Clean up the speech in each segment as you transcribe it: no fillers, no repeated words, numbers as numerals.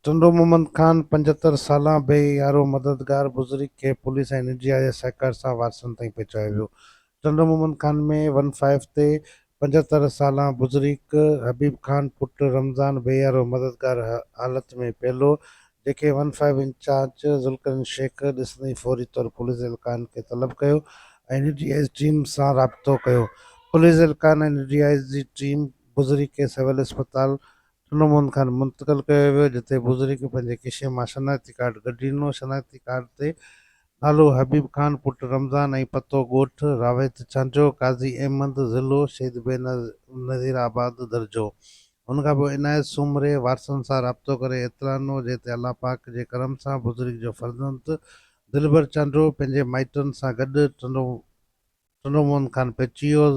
ٽنڊو محمد خان، 75 سالا بي يارو مددگار بزرگ کي پوليس ۽ نجي آء سهڪار سان وارثن تائين پهچايو ويو. ٽنڊو محمد خان ۾ ون فائيو تي 75 سالا بزرگ حبيب خان پٽ رمضان بي يارو مددگار حالت ۾ پيل هو، جنهن کي one five incharge Zulqarnain Sheikh ڏسندي ئي فوري طور پوليس اهلڪارن کي طلب ڪيو ۽ نجي آء ٽيم سان رابطو ڪيو. پوليس اهلڪارن ۽ نجي آء جي ٽيم بزرگ کي سول اسپتال ٽنڊو محمد خان منتقل ڪيو ويو، جتي بزرگ پنهنجي کيسي مان شناختي ڪارڊ ڪڍي ڏنو. شناختي ڪارڊ تي نالو حبيب خان پٽ رمضان ۽ پتو ڳوٺ راويت چانڊيو، قاضي احمد، ضلعو شهيد بينظير آباد درج هو. ان کان پوء عنايت سومري وارثن سان رابطو ڪري اطلاع ڏنو، جنهن تي الله پاڪ جي ڪرم سان بزرگ جو فرزند دلبر چانڊيو پنهنجي مائٽن سان گڏ ٽنڊو ٽنڊو محمد خان پهچي ويو.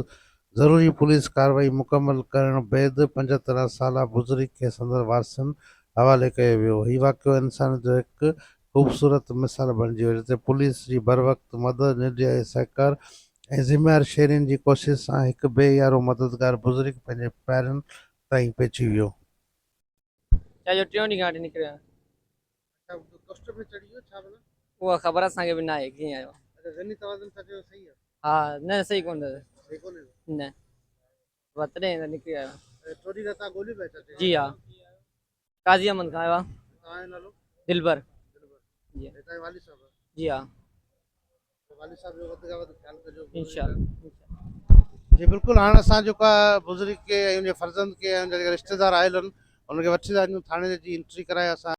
ضروري پوليس ڪارروائي مڪمل ڪرڻ بعد 75 سالا بزرگ کي سندس وارثن حوالي ڪيو ويو. هي واقعو انسانيت جو هڪ خوبصورت مثال بڻجي ويو، جتي پوليس جي بروقت مدد، نرڄائي سهڪار ۽ ذميوار شهرين جي ڪوشش سان هڪ بي يارو مددگار بزرگ پنهنجي پيرن تائين پهچي ويو. چاهي جو ٽيون ڏينهن کان وٺي نڪريو آهيان. اها خبر اسان کي به ناهي ڪيئن آيو. ها نه صحيح ڪونه اٿس نه بس تڏهن ته نڪري آيو. جي ها قاضي احمد کان آيو آ دلبر جي جي ها انشاء الله. جي بلڪل هاڻ اسان جيڪو آ بزرگ کي ۽ ان جي فرزند کي ۽ ان جا جيڪا رشتيدار آيل آهن انهن کي وٺي ٿا وڃون ٿاڻي جي انٽري ڪرائي اسان.